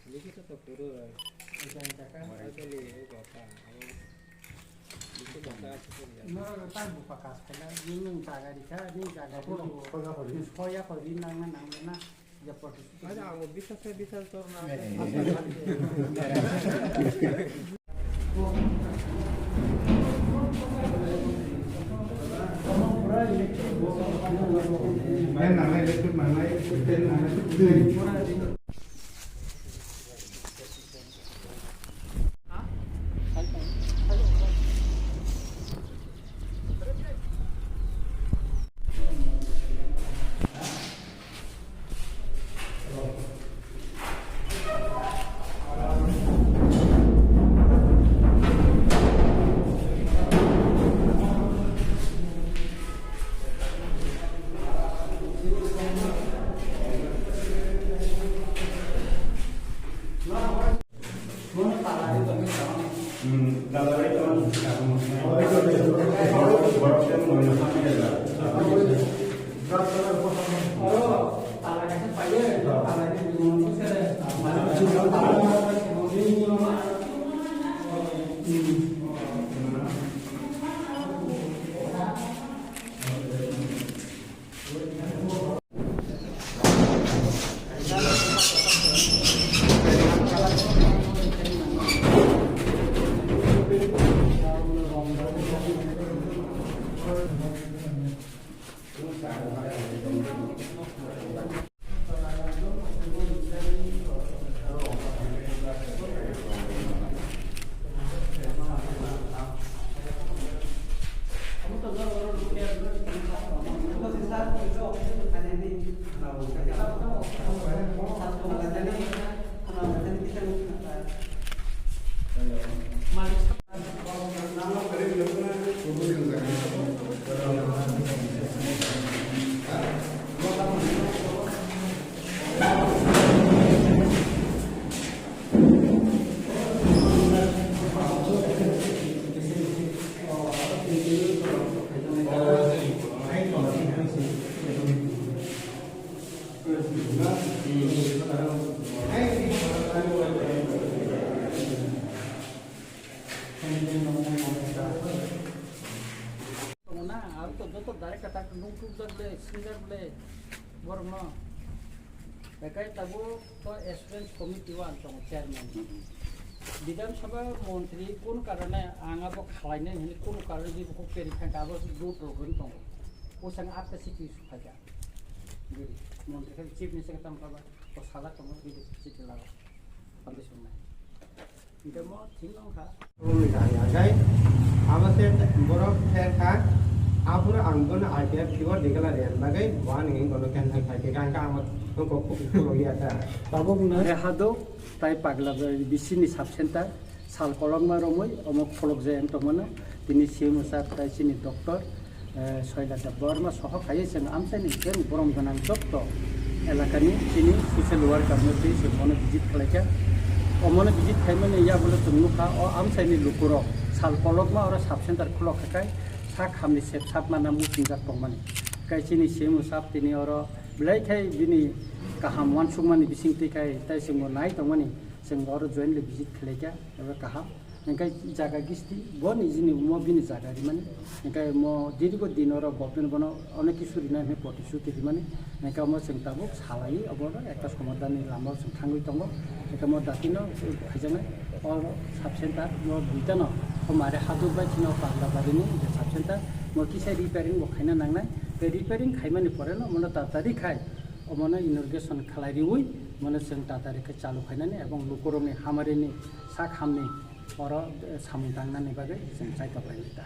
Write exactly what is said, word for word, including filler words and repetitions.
Likita to puro. Ejang jaka. Actually, ego apa? Amo likita ta asli ya. Noro ta buka kas kala, ini jaga dikha, ini jaga dulu. Soya kori nang nang na. Ya, participate. Ada, amo bisa saya bisa tor na. Tongo na, aro to joto direct attack nung tukjak le, sinjak le, borok no. Bekai tabuk to students committee o ang tongo chairman. Bidhan Sabha montri kun karone ang abo khalai nai hwnwi kun karone bi bukhuk peri kha abo group rok wng tongo. Bwsang atta city su phaikha. Bini montri khe chief minister khe tamo kha ba, o sajak tongo bini city lago. Pande sungnai. Hingke mo thik wng kha. Romwi kahya jai. Abo se borok kher kha. Aphuru ang bono I P F twibo digala rwya bagwi bo ani hwnwi bono cancel khai khe ang kha amo tongkok khulok ya kha. Tabuk na. Are hado tai pagla bisini sub center sal kolokma romwi omo kholok jai ang tongmano. Tini C M O sir tai chini doctor. Eh, Soila Debbarma soho khaiwi chwng amchaini khe borom gwnang jotto elakani chini social worker no twi chwng bono visit khlaikha. Omono visit khaimani yagulo chwng nukha o amchaini lukurok sal kolokma oro sub center khulok khakhai sak hamni sep sap mana muchungjak tongmani. Kai chini C M O sap tini oro belai khai bini kaham uansukmani bisingtwi khai tai chwngbo nai tongmani chwng oro jointly visit khlaikha eba kaham. Hingke jaga gisti bo nijini omo bini jaga rimani. Hingke mo dirgo din oro government bono onek kisu rina hinwi protisthuti rimani. Hingke omo chwng tabuk salai obo ekta somadhan ni lama o chwng thangwi tongo. Hingke mo datino haijaknai o sub center mo duita no o mare haduk bai chini o Pagla bari ni sub center mo kisa repairing bo khaina nangnai. Tei repairing khaimani pore no mono tatari khai omono inauguration khalai riwi mono chwng tatari khe chalu khainani ebong lukurokni hamarini sak hamni oro, eh, samung tangnani bagwi chwng chaitok lainai ta.